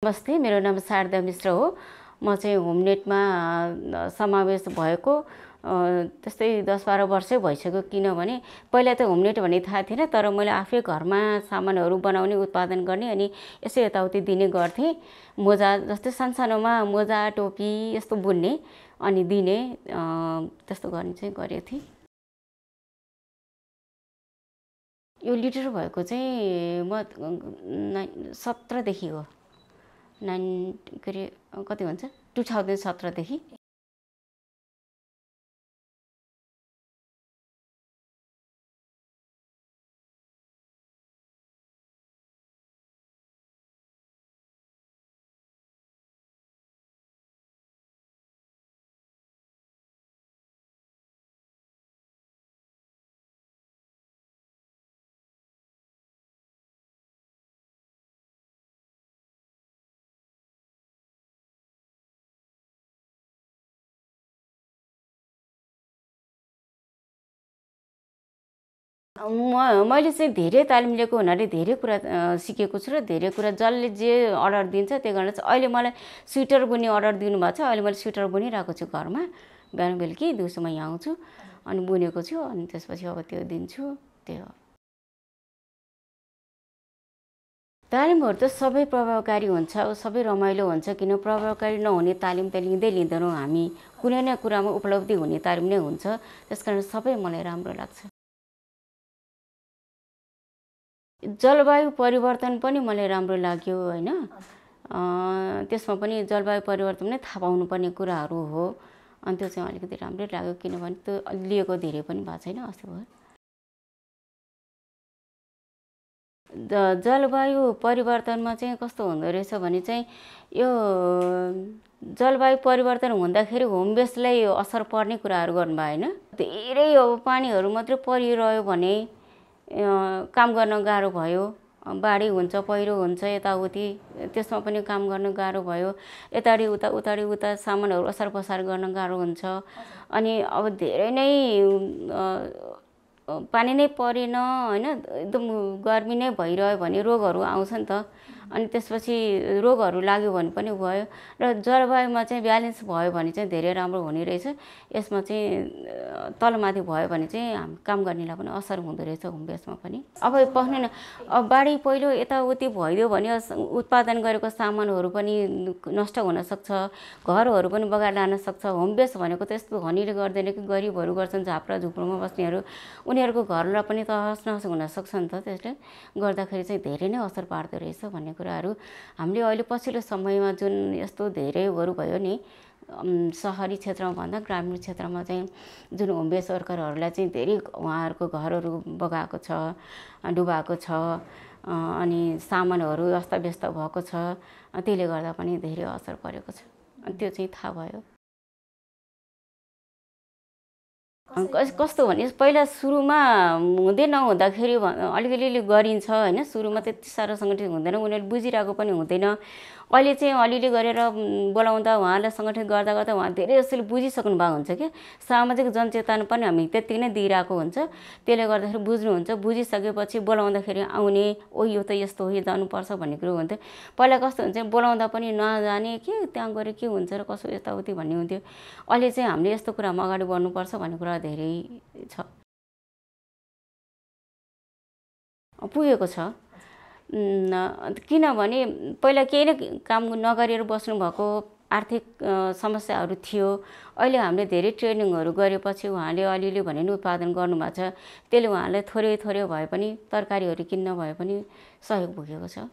नमस्ते, मेरो नाम शारदा मिश्र हो। म चाहिँ होमनेटमा समावेश भएको त्यस्तै 10-12 वर्षै भइसक्यो। किनभने पहिला त होमनेट भन्ने थाहा थिएन, तर मैले आफै घरमा सामानहरू बनाउने, उत्पादन गर्ने अनि यसो यताउति दिने गर्थेँ। मोजा जस्तै सानसानोमा मोजा, टोपी यस्तो बुन्ने अनि दिने त्यस्तो गर्ने चाहिँ गरेको थिएँ। यो लिडर भएको चाहिँ म 17 देखि हो। के अरे कति भन्छ 2017 देखि। मैले चाहिँ धेरै तालिम लिएको हुनाले धेरै कुरा सिकेको छु र धेरै कुरा जसले जे अर्डर दिन्छ त्यो गर्न चाहिँ। अहिले मलाई स्वेटर बुन्ने अर्डर दिनुभएको छ। अहिले मैले स्वेटर बुनिरहेको छु घरमा। बिहान बेलुकी दिउँसोमा यहाँ आउँछु अनि बुनेको छु अनि त्यसपछि अब त्यो दिन्छु। त्यो हो। तालिमहरू त सबै प्रभावकारी हुन्छ, सबै रमाइलो हुन्छ। किन प्रभावकारी नहुने तालिम त लिँदैनौँ हामी। कुनै न कुरामा उपलब्धि हुने तालिम नै हुन्छ। त्यसकारण सबै मलाई राम्रो लाग्छ। जलवायु परिवर्तन पनि मलाई राम्रो लाग्यो होइन। त्यसमा पनि जलवायु परिवर्तन नै थाहा पाउनुपर्ने कुराहरू हो। अनि त्यो चाहिँ अलिकति राम्रै लाग्यो। किनभने त्यो लिएको धेरै पनि भएको छैन अस्ति भयो। जलवायु परिवर्तनमा चाहिँ कस्तो हुँदो रहेछ भने चाहिँ यो जलवायु परिवर्तन हुँदाखेरि होम बेसलाई असर पर्ने कुराहरू गर्नुभयो होइन। धेरै अब पानीहरू मात्रै परिरह्यो भने काम गर्न गाह्रो भयो। बाढी हुन्छ, पहिरो हुन्छ यताउति, त्यसमा पनि काम गर्न गाह्रो भयो। उताडी उता सामानहरू असार पसार गर्न गाह्रो हुन्छ। अनि अब धेरै नै पानी नै परेन होइन, एकदम गर्मी नै भइरह्यो भने रोगहरू आउँछ नि त। अनि त्यसपछि रोगहरू लाग्यो भने पनि भयो। र जलवायुमा चाहिँ ब्यालेन्स भयो भने चाहिँ धेरै राम्रो हुने रहेछ। यसमा चाहिँ तलमाथि भयो भने चाहिँ काम गर्नेलाई पनि असर हुँदो रहेछ होम बेसमा पनि। अब पस्ने न, अब बाढी पहिरो यताउति भइदियो भने उत्पादन गरेको सामानहरू पनि नष्ट हुनसक्छ, घरहरू पनि बगाएर लान सक्छ। होम बेस भनेको त यस्तो धनीले गर्दैन कि गरिबहरू गर्छन्, झाप्रा झुप्रोमा बस्नेहरू उनीहरूको घरलाई पनि तहस नहस हुनसक्छ नि त। त्यसले गर्दाखेरि चाहिँ धेरै नै असर पार्दो रहेछ भन्ने कुराहरू हामीले अहिले पछिल्लो समयमा जुन यस्तो धेरैहरू भयो नि, सहरी क्षेत्रमा भन्दा ग्रामीण क्षेत्रमा चाहिँ जुन होम बेस वर्करहरूलाई चाहिँ धेरै उहाँहरूको घरहरू बगाएको छ, डुबाएको छ अनि सामानहरू अस्तव्यस्त भएको छ। त्यसले गर्दा पनि धेरै असर परेको छ। अनि त्यो चाहिँ थाहा भयो। कस्तो भने पहिला सुरुमा हुँदै नहुँदाखेरि अलिअलि गरिन्छ होइन। सुरुमा त्यति साह्रो सङ्गठित हुँदैन, उनीहरूले बुझिरहेको पनि हुँदैन। अहिले चाहिँ अलिअलि गरेर बोलाउँदा उहाँलाई सङ्गठित गर्दा गर्दा उहाँ धेरै जसले बुझिसक्नु भएको हुन्छ कि सामाजिक जनचेतना पनि हामी त्यत्तिकै नै दिइरहेको हुन्छ। त्यसले गर्दाखेरि बुझ्नुहुन्छ। बुझिसकेपछि बोलाउँदाखेरि आउने, ओ यो त यस्तो हो, यो जानुपर्छ भन्ने कुरो हुन्थ्यो। पहिला कस्तो हुन्छ बोलाउँदा पनि नजाने, के त्यहाँ गएर के हुन्छ र कसो यताउति भन्ने हुन्थ्यो। अहिले चाहिँ हामीले यस्तो कुरामा अगाडि बढ्नुपर्छ भन्ने कुरा धेरै छ, पुगेको छ। किनभने पहिला केही नै काम नगरेर बस्नुभएको आर्थिक समस्याहरू थियो। अहिले हामीले धेरै ट्रेनिङहरू गरेपछि उहाँले अलिअलि भने नि उत्पादन गर्नुभएको छ। त्यसले उहाँलाई थोरै थोरै भए पनि तरकारीहरू किन्न भए पनि सहयोग पुगेको छ।